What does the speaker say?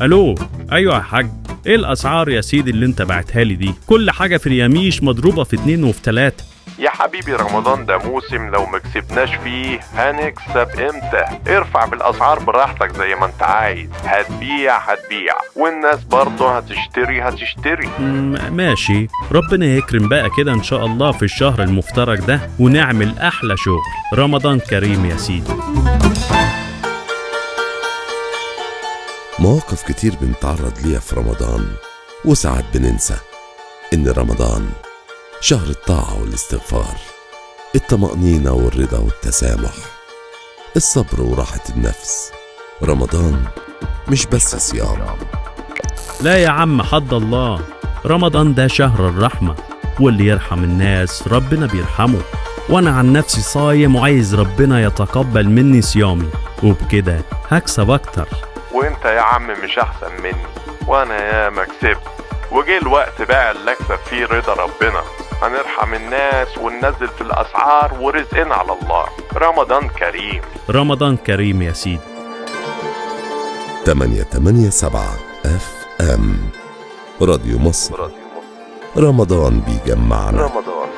الو، ايوه يا حاج، ايه الاسعار يا سيدي اللي انت بعتها لي دي؟ كل حاجة في اليميش مضروبة في 2 وفي 3. يا حبيبي رمضان ده موسم، لو ما كسبناش فيه هنكسب امتى؟ ارفع بالاسعار براحتك زي ما انت عايز، هتبيع هتبيع، والناس برضه هتشتري هتشتري. ماشي، ربنا يكرم بقى كده ان شاء الله في الشهر المفترج ده ونعمل احلى شغل. رمضان كريم يا سيدي. مواقف كتير بنتعرض ليها في رمضان، وساعات بننسى إن رمضان شهر الطاعة والاستغفار، الطمأنينة والرضا والتسامح، الصبر وراحة النفس. رمضان مش بس صيام. لا يا عم، حد الله، رمضان ده شهر الرحمة، واللي يرحم الناس ربنا بيرحمه. وأنا عن نفسي صايم وعايز ربنا يتقبل مني صيامي، وبكده هكسب أكتر. وانت يا عم مش احسن مني، وانا يا ما كسبت، وجه الوقت بقى اللي اكسب فيه رضا ربنا. هنرحم الناس وننزل في الاسعار ورزقنا على الله. رمضان كريم. رمضان كريم يا سيدي. 887 FM راديو مصر. رمضان بيجمعنا. رمضان.